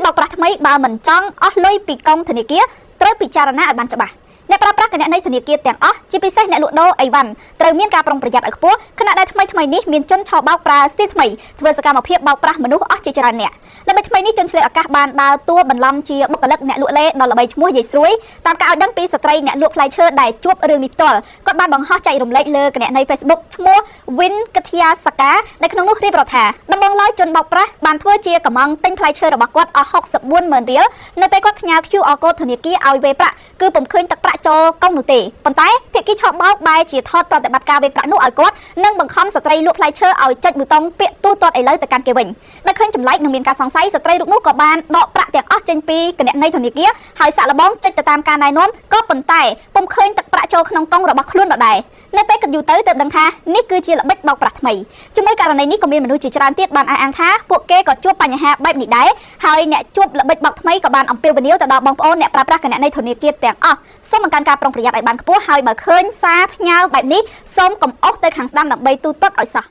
បោកប្រាស់ថ្មីបើមិនចង់អស់លុយពីកុងធនាគារត្រូវពិចារណាឲ្យបានច្បាស់អ្នកប្រើប្រាស់គណនីធនាគារទាំងអស់ជាពិសេសអ្នកលក់ដូរអីវ៉ាន់ត្រូវមានការប្រុងប្រយ័ត្នឲ្យខ្ពស់ខណៈដែលថ្មីថ្មីនេះមានជនឆបោកប្រើស្ទីលថ្មីធ្វើសកម្មភាពបោកប្រាស់មនុស្សអស់ជាច្រើនអ្នកល្បិចថ្មីនេះជនឆ្លៀតឱកាសបានដើរតួបន្លំជាបុគ្គលិកអ្នកលក់លេដ៏ល្បីឈ្មោះយាយស្រួយតាមការឲ្យដឹងពីស្ត្រីអ្នកលក់ផ្លែឈើដែលជួបរឿងនេះផ្ទាល់គាត់បានបង្ហោះចែករំលែកលើគណនី Facebook ឈ្មោះ Win កធាសកាដែលក្នុងនោះរៀបរាប់ថាដំបងឡើយជនបោកប្រាស់បានធ្វើជាកំងទិញផ្លែឈើរបស់គាត់អស់64ម៉ឺនរៀលនៅពេលគាត់ផ្ញើ QR code ធនាគារឲ្យវេប្រាក់គឺពុំឃើញទឹកប្រាក់ចូលកុងនោះទេប៉ុន្តែភាគីឆបោកបែរជាថតប្រតិបត្តិការវេប្រាក់នោះឲ្យគាត់និងបង្ខំស្ត្រីលក់ផ្លែឈើឲ្យចុចប៊ូតុងពាក្យទូទាត់ឥឡូវទៅកាន់គេវិញដែលឃើញចម្លែកនិងមានការសង្ស័យស្ត្រីរូបនោះក៏បានដកប្រាក់ទាំងអស់ចេញពីគណនីធនាគារហើយសាក់លបងចុចទៅតាមការណែនាំក៏ប៉ុន្តែពុំឃើញទឹកប្រាក់ចូលក្នុងកុងរបស់ខ្លួនដដែលនៅពេលគិតយូរទៅទើបដឹងថានេះគឺជាល្បិចបោកប្រាស់ថ្មីជាមួយករណីនេះក៏មានមនុស្សជាច្រើនទៀតបានអះអាងថាពួកគេក៏ជួបបញ្ហាបែបនេះដែរហើយអ្នកជួបល្បិចបោកថ្មីក៏បានអំពាវនាវទៅដល់បងប្អូនអ្នកប្រើប្រាស់គណនីធនាគារទាំងអស់សូមបង្កើនការប្រុងប្រយ័ត្នឲ្យបានខ្ពស់ហើយបើឃើញសារផ្ញើបែបនេះសូមកុំអុសទៅខាងស្ដាំដើម្បីទូទាត់ឲ្យសោះ។